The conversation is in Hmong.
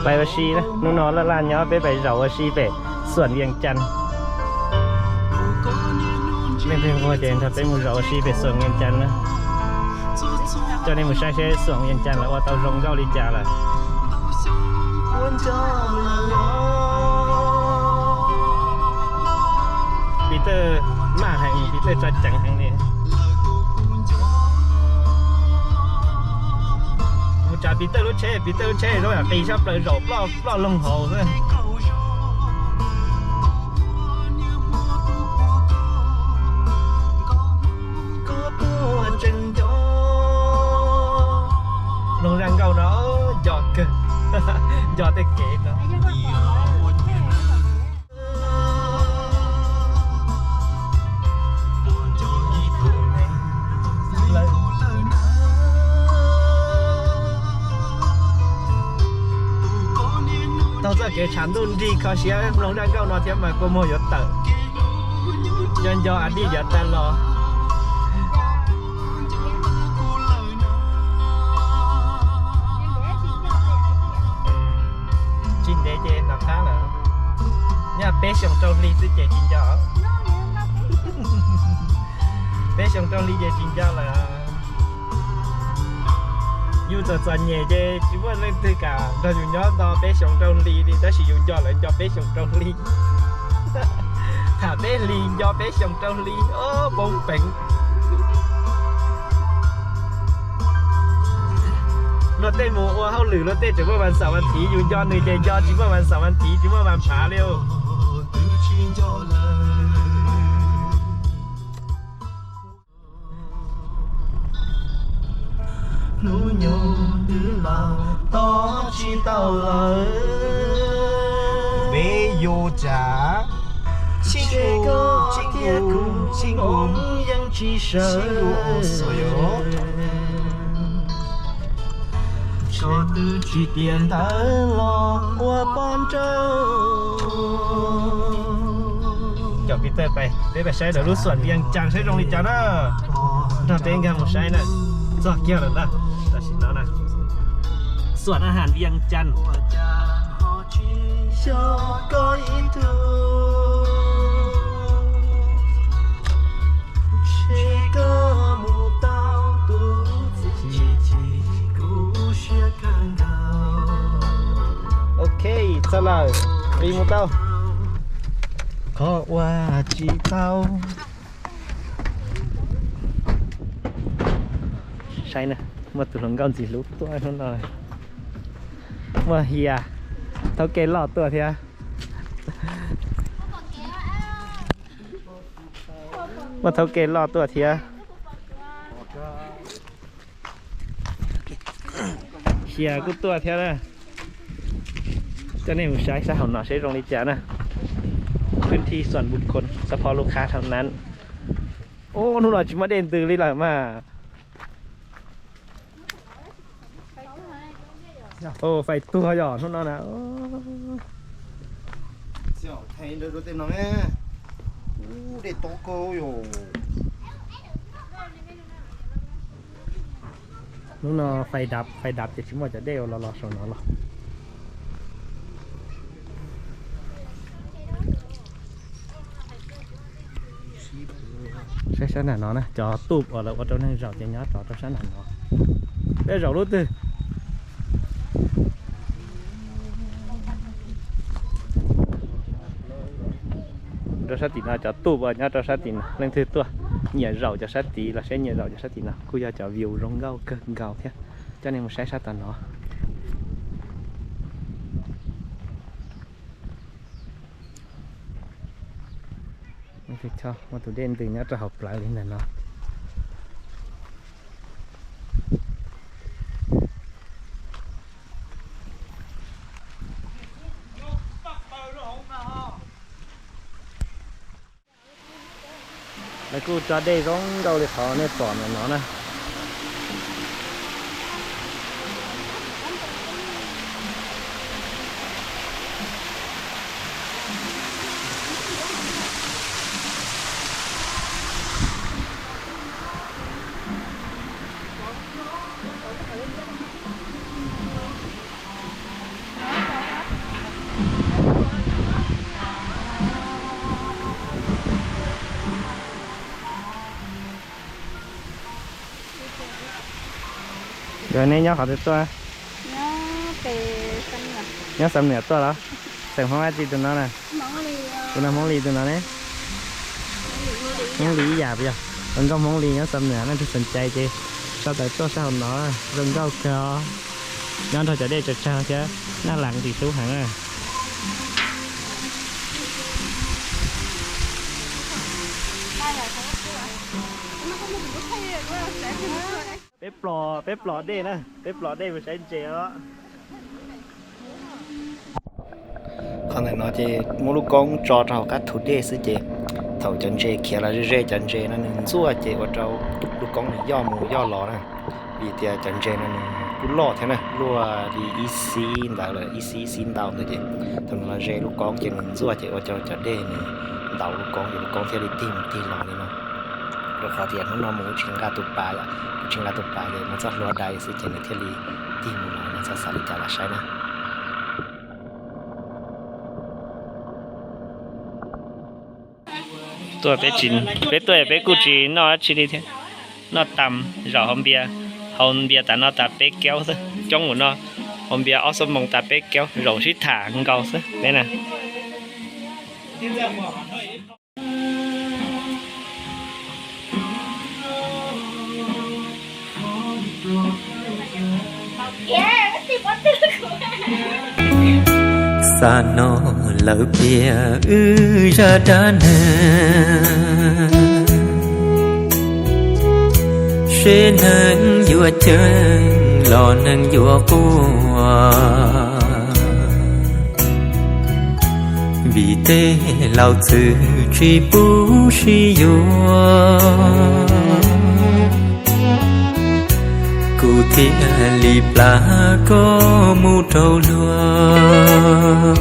Pais ua si na, hnub no laj laj nyob peb pais zaum ua si pem Xuam Vias Cas. Leej twg nquag ces nrog peb mus zaum ua si pem Xuam Vias Cas na. Coj nej mus saib seb Xuam Vias Cas lawv ua tau zoo nkauj li cas lawm. Pis Tawj maj heev, Pis Tawj tso ceev heev li. Mus tsav Pis Tawj lub tsheb, Pis Tawj lub tsheb zoo yam qis sab plaws zaum ploj loog hauv xwb. Mloog zaj nkauj no nco kawg, nco tej kev no. Taug txoj kev tshav ntuj nrig kho siab mloog zaj nkauj no thiab mas kua muag yuav tawm. Nco nco a dij yuav tag los. Tsis ntev ces hnov qab lawm. Nyob peb xyoos rau hli xwb ces tsis nco. Peb xyoos rau hli ces tsis nco lawm. Yus txom txom nyem ces tsis muaj leej twg kam nrog yus nyob nto peb xyoos rau hli li, tab sis yus nco lawv nco peb xyoos rau hli. Tham peb hlis nco peb xyoos rau hli, poob peev. Luag tej mus ua hauj lwm luag tej tseem muaj vas xaum vas thiv, yus nco nws ces nco tsis muaj vas xaum vas thiv tsis muaj vas phav li. Hnub nyoog twb los tos tsis tau lawm. Peb yuav cas, tsib ntu, tsib ntu, tsib ntu, yeej tsis sawv. Koj twb tsis tiam ntawd los ua poj nrauj. Cov Pis Tawj pais, peb pais saib lawv lub Xuam Vias Cas saib zoo li cas na. Nrog peb nkag mus saib na. Txog kiag lawm ntag, tam sim no na. Xuam Vias Cas. Xyov koj ib tug, ntshe koj mus tau tus txiv, kuv siab kawg nkaus. Ok, txog lawm, nqis mus tau. Qhov ua tsis tau. Saib na, muaj tus hluas nkauj ntxim hlub tuaj hnub no. Muaj hias, thaub ke loj tuaj thiab. Muaj thaub ke loj tuaj thiab. Hias kuj tuaj thiab na. Coj nej mus saib sab hauv no seb zoo li cas na. พื้นที่ส่วนบุคคล เฉพาะลูกค้าเท่านั้น. Ub, hnub no tsis muaj dej ntws li lawm mas. Ub, fais tuag yom hnub no na. Hnub no fais dab, fais dab ces tsis muaj cov dej uas los los saum no los. Saib sab nram no na, cov tub uas lawv ua rau neeg zaum ces nyob rov rau sab nram no. Peb zaum lub twg? Rau sab tim no cov tub uas nyob rau sab tim no, leej twg tuaj nyiam zaum cov sab tid los seb nyiam zaum cov sab tim no, kuj yog cov view zoo nkauj kawg nkaus thiab. Coj nej mus saib sab tom no. Muaj tus dej ntws nyob rau hauv plawv li ntawm no. Lawv kuj tso dej zoo nkauj li qhov nej pom ntawm no na. Neb nyob qhov twg tuaj? Nyob Xam Nuam tuaj los? Xeem Hmoob dab tsi tus no na? Tus no Hmoob Lis tus no ne? Hmoob Lis ib yam yog zoo nkauj Hmoob Lis nyob Xam Nuam na, tus sawv cai ces sau ntawv tuaj sab hauv no, zoo nkauj kawg os. Nyob nrog cov dej tsawg tsawg thiab naj las ris sub heev na. Peb plos, peb plos dej na, peb plos dej mus saib ntses os. Qhov ntawm no ces muab lub koob tso rau hauv qab thu dej xwb ces thaum cov ntses khiav los ze ze cov ntses no nws ntxuaj ces ua rau lub koob nws yoj mus yoj los na. Vim tias cov ntses no nws kuj loj thiab na, luaj li ib xib ntawd lawm, ib xib ib xib ntau ntawd ces thaum nws los ze lub koob ces nws ntxuaj ces ua rau cov dej nws ntaus lub koob ces lub koob thiaj li tig mus tig los li no. Rau qhov tias hnub no mus kuv tsis nqa tus pas, kuv tsis nqa tus pas ces muaj txoj hlua dai xwb ces nws thiaj li tig mus los no, txhob xav li cas los saib na. Tuaj peb, peb tuaj peb kuj tsis noj dab tsi li thiab. Noj tas zaum hauv npias, hauv npias tas no tas peb kaub xwb, coob ua no hauv npias ob xuab moos tas peb kaub, zaum sib tham nkaus xwb peb na. Xa no lawv piav wb zaj dab neeg, seb neeg yuav ceeb los neeg yuav quaj. Vim tej laus txwv tsis pub sib yuav, kuv thiaj li plam koj mus rau luag.